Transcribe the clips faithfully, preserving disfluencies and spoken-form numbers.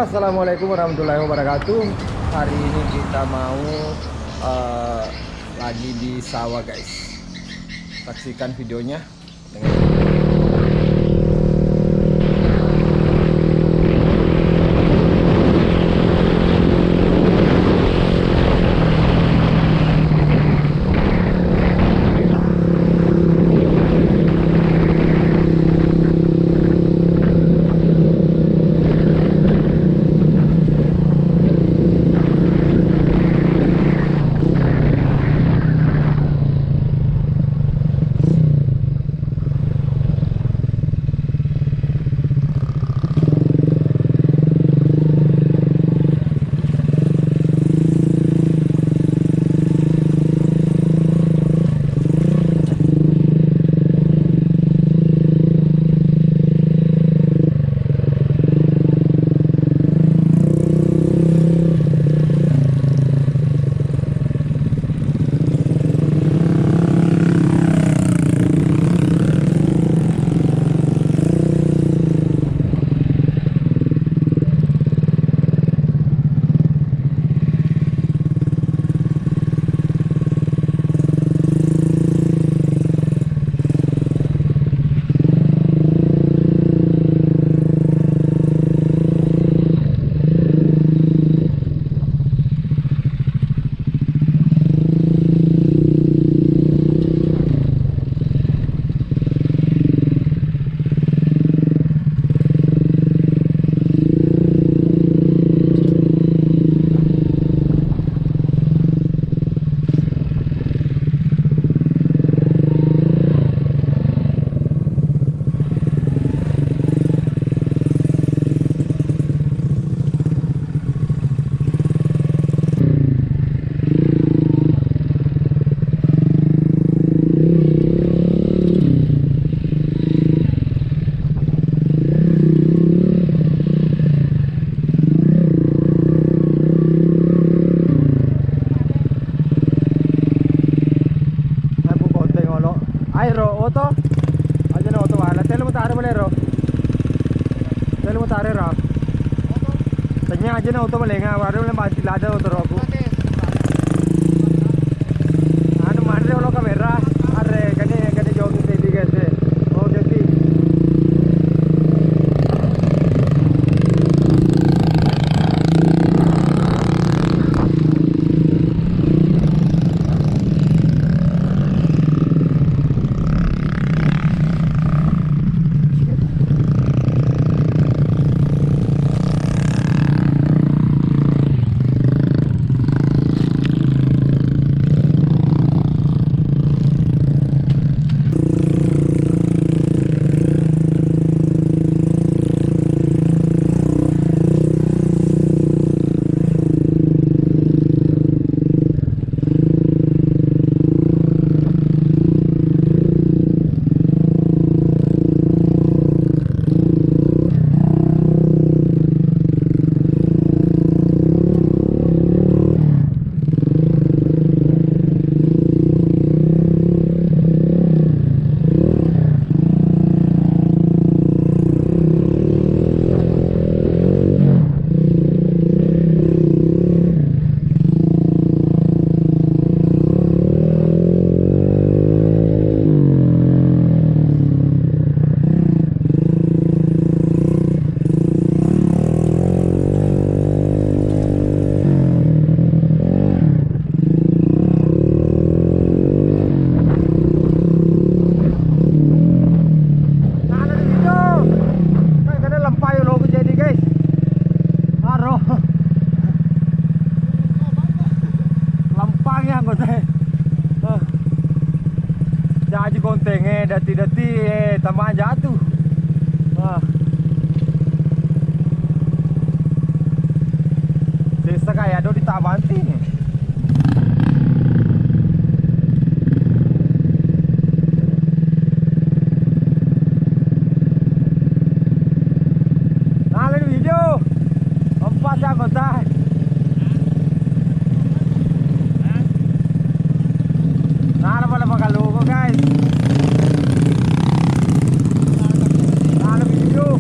Assalamualaikum warahmatullahi wabarakatuh. Hari ini kita mau, eh, lagi di sawah, guys. Saksikan videonya. Aero oto. Aja na oto wala. Telu mutare boleh ro. Telu mutare ro. Tanya aja na oto boleh nggak? Baru lagi banting lada oto roku. Anu, manre olo kamera, are, kene, kene jogging tadi, guys, eh. Oke, sih. Nala di video. Kan kena lempai lo jadi, guys. Aro. Lempang ya anggota. Eh. Jaji kontenge dati-dati, eh, tambah jatuh. Wah. Desa kaya do ditabanti. Nala di video. Empat anggota. Nala pada makan logo, guys. Nala video.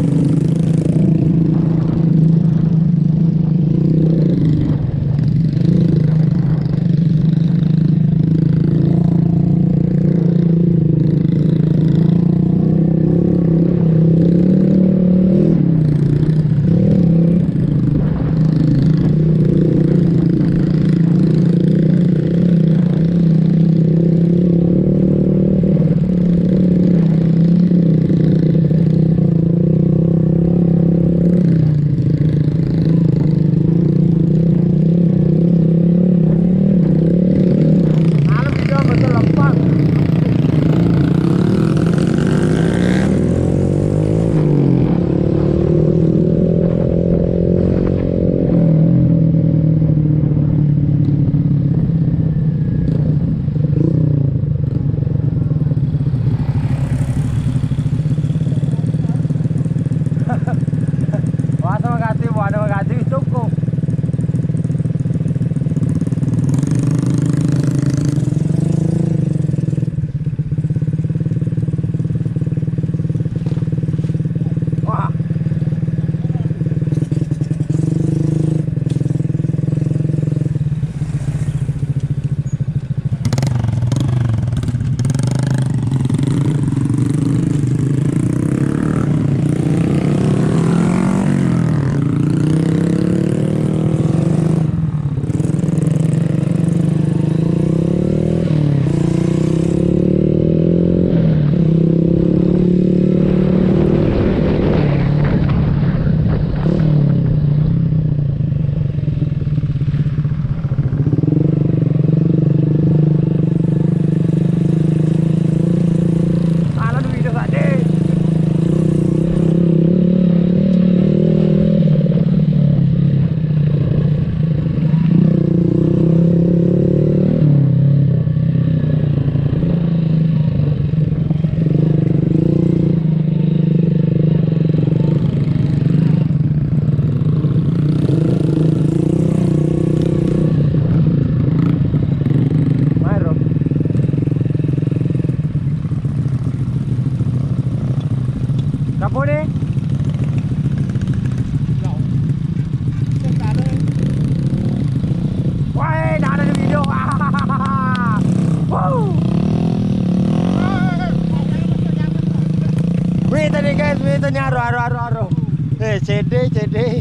Mita nih guys, mita nih, aro, aro, aro, aro. Eh, cede, cede.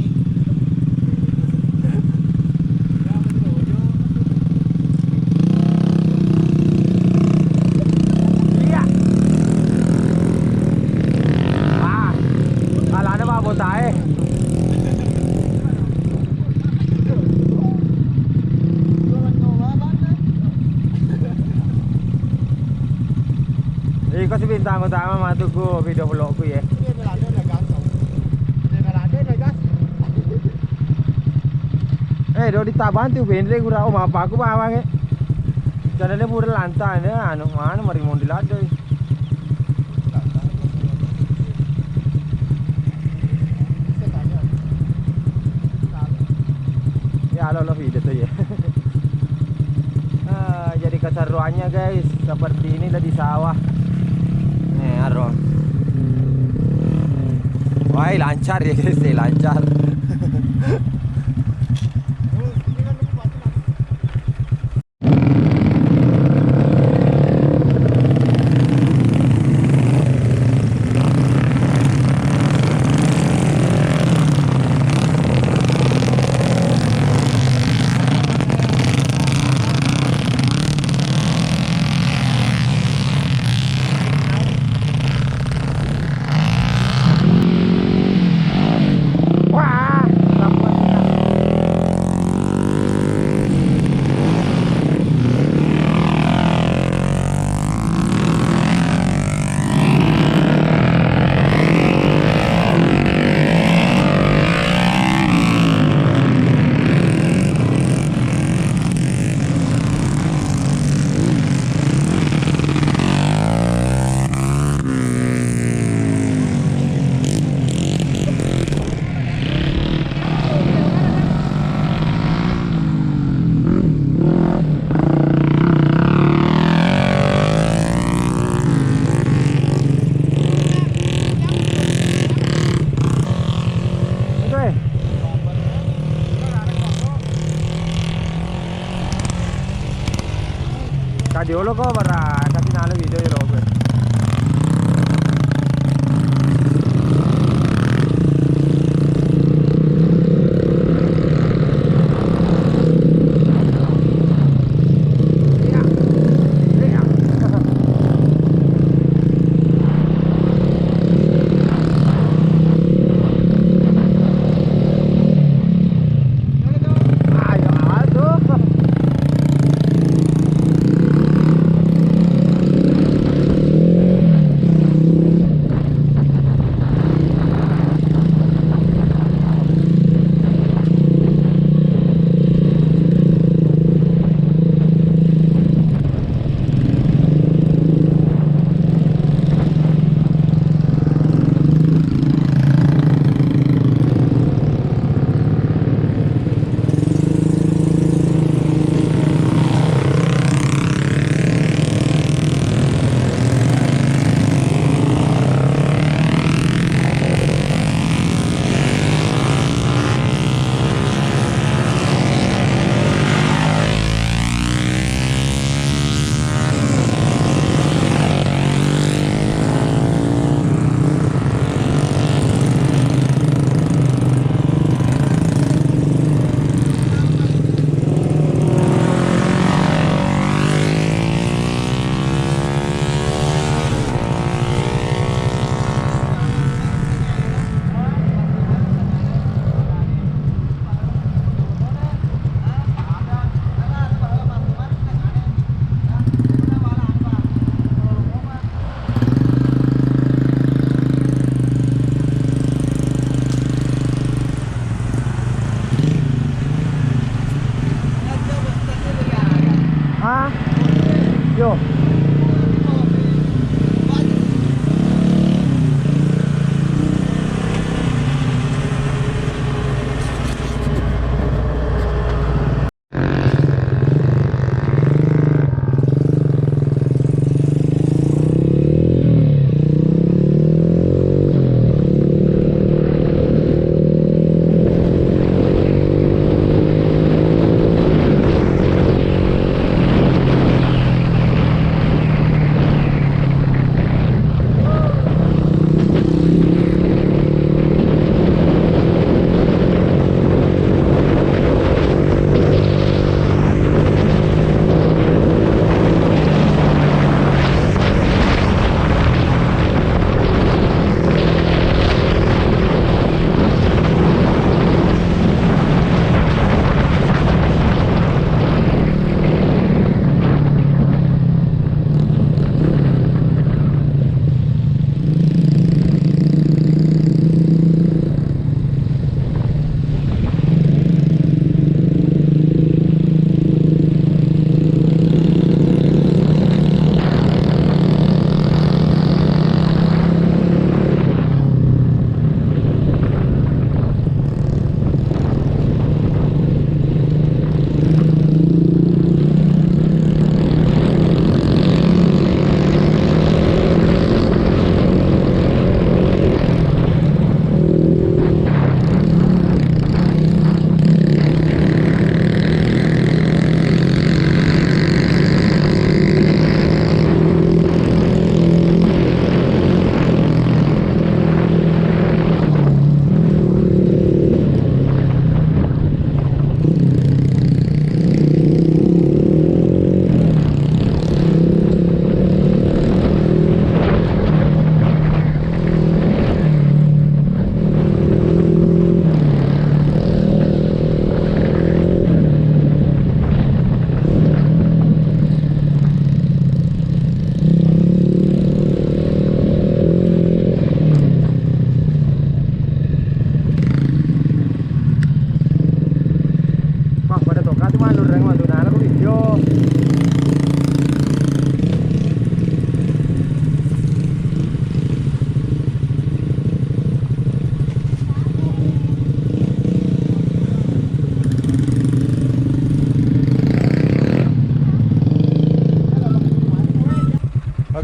Iya. Ah, alana mah botae. Iko si bintang utama matu ku video vlogku ya. Eh, do ditabang tu bendre gura, oh, mappaku bawang e. Carana pura lantang, anu, anu, marimondi ladde. Ya, lo, lo video tuh ya. Ah, jadi keseruannya guys, seperti inilah di sawah. Nih, aro. Wah, lancar ya guys, nih, lancar. Wah,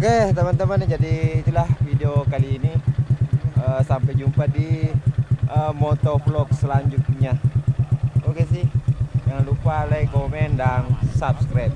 Oke, teman-teman, jadi itulah video kali ini. Eh, sampai jumpa di, eh, motovlog selanjutnya. Oke sih, jangan lupa like, komen, dan subscribe.